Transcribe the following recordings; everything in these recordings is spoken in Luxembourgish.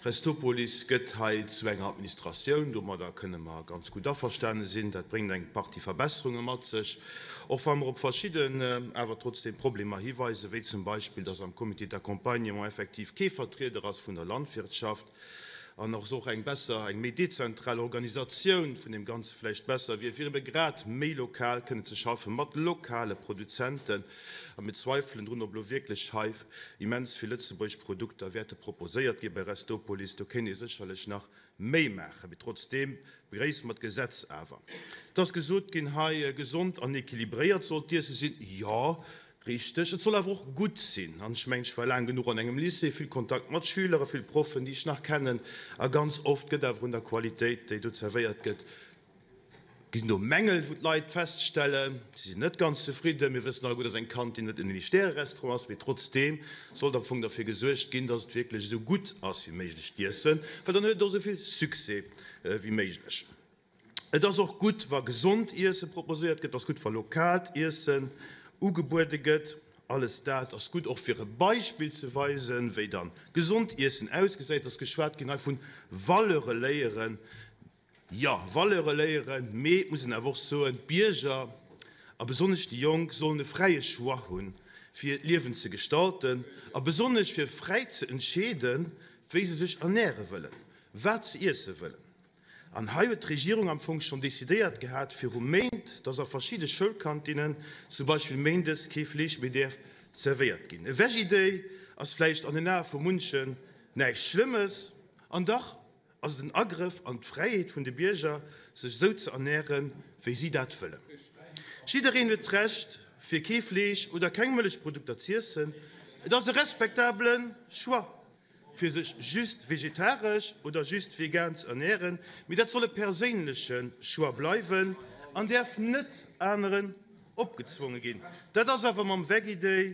Restopolis gëtt hei zu enger Administratioun. Domadder kënne mer ganz gutt averstane sinn. Dat bréngt eng Partie Verbesserunge mat sech, och wa mer op verschidden awer trotzdeem Problemer hiweisen, wéi zum Beispill, dass am Comité d'accompagnement effektiv kee Vertrieder ass vun der Landwirtschaft an och och eng besser, eng méi dezentral Organisatioun vun deem Ganze vläicht besser wier, fir ebe grad méi lokal kënnen ze schaffe mat lokale Produzenten. A mir zweifelen drun, ob elo wierklech hei immens vill lëtzebuergesch Produkter wäerte proposéiert gi bei Restopolis. Do kéint ee sécherlech nach méi maachen. Mee trotzdeem begréisse mer d'Gesetz awer. Et ass gesot ginn hei, gesond an équilibréiert soll d'Iesse sinn. Jo, richteg. Et soll awer och gutt sinn. An ech mengen, ech war laang genuch an engem Lycée, vill Kontakt mat Schüler a vill Proffen, déi ech nach kennen. A ganz oft gëtt awer un der Qualitéit, déi do zerwéiert gëtt, Ginn do Mängel, wou d'Leit feststellen, si sinn net ganz zefridden. Mir wëssen alleguer, dass eng Kantin net en Stäre-Restaurant ass, mee trotzdeem sollt am Fong derfir gesuergt ginn, dass et wierklech esou gutt ass wéi méiglech d'Iessen, well dann huet et och esou vill Succès wéi méiglech. Et ass och gutt, wa gesond Iesse proposéiert gëtt. Et ass gutt, wa lokaalt Iessen ugebuede gëtt. Alles dat ass gutt, och fir e Beispill ze weisen, wéi dann gesond Iessen ausgesäit. Et ass geschwat ginn hei vun Valeure léieren. Jo, Valeure léieren, mee et muss een awer och soen, d'Bierger, a besonnesch déi Jonk, sollen e fräie Choix hunn, fir hiert Liewen ze gestalten a besonnesch fir fräi ze entscheeden, wéi se sech ernäre wëllen, wat se iesse wëllen. An hei huet d'Regierung am Fong schonn decidéiert gehat viru Méint, dass a verschidde Schoulkantinnen zum Beispill méindes kee Fleesch méi däerf zerwéiert ginn. E Veggie Day ass vläicht an den Ae vu munchen näischt Schlëmmes, an dach Ass et en Agrëff an d'Fräiheet vun de Bierger, sech esou ze ernären, wéi si dat wëllen? Jiddereen huet d'Recht, fir kee Fleesch oder keng Mëllechprodukter z'iessen. Et ass e respektabele Choix, fir sech just vegetaresch oder just vegan z'ernären, mee dat soll e perséinleche Choix bleiwen an däerf net aneren opgezwonge ginn. Dat ass awer mam Veggie Day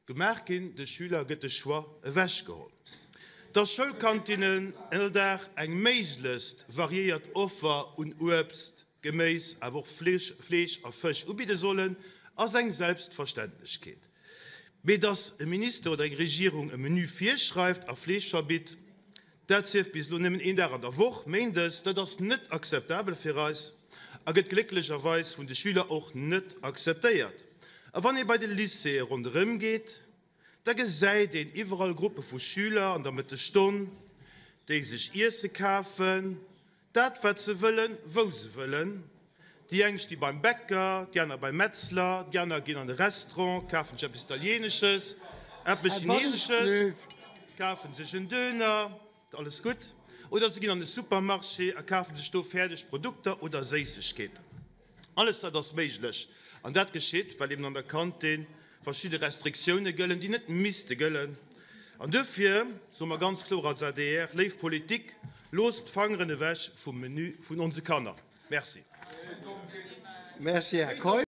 Gemaach ginn. De Schüler gëtt de Choix ewechgeholl, dass Schoulkantinnen all Dag eng méiglechst variéiert Offer un Uebst, Geméis, awer och Fleesch a Fësch ubidde sollen, ass eng Selbstverständlechkeet. Mee dass e Minister oder eng Regierung e Menü virschreift a Fleesch verbitt, Dat sief bis elo nëmmen een Dag an der Woch, méindes, dat ass net akzeptabel fir eis a gëtt glécklecherweis vun de Schüler och net akzeptéiert. A wann ee bei de Lycéeë ronderëm geet, da gesäit een iwwerall Gruppe vu Schüler an der Mëttesstonn, déi sech Iesse kafen, Dat wat se wëllen, wou se wëllen. Déi eng sti beim Bäcker, déi aner beim Metzler, déi aner ginn an e Restaurant, kafen sech eppes Italienesches, eppes Chinesesches, kafen sech en Döner, alles gutt, oder se ginn an e Supermarché a kafen sech do fäerdeg Produkter oder Séissegkeeten. Alles dat ass méiglech an dat geschitt, well eben an der Kantin verschidde Restriktioune gëllen, déi net misste gëllen. An duerfir soe mer ganz kloer als adr, Léif Politik, loosst d'Fangeren ewech vum Menü vun onse Kanner. Merci. Merci, Här Keup.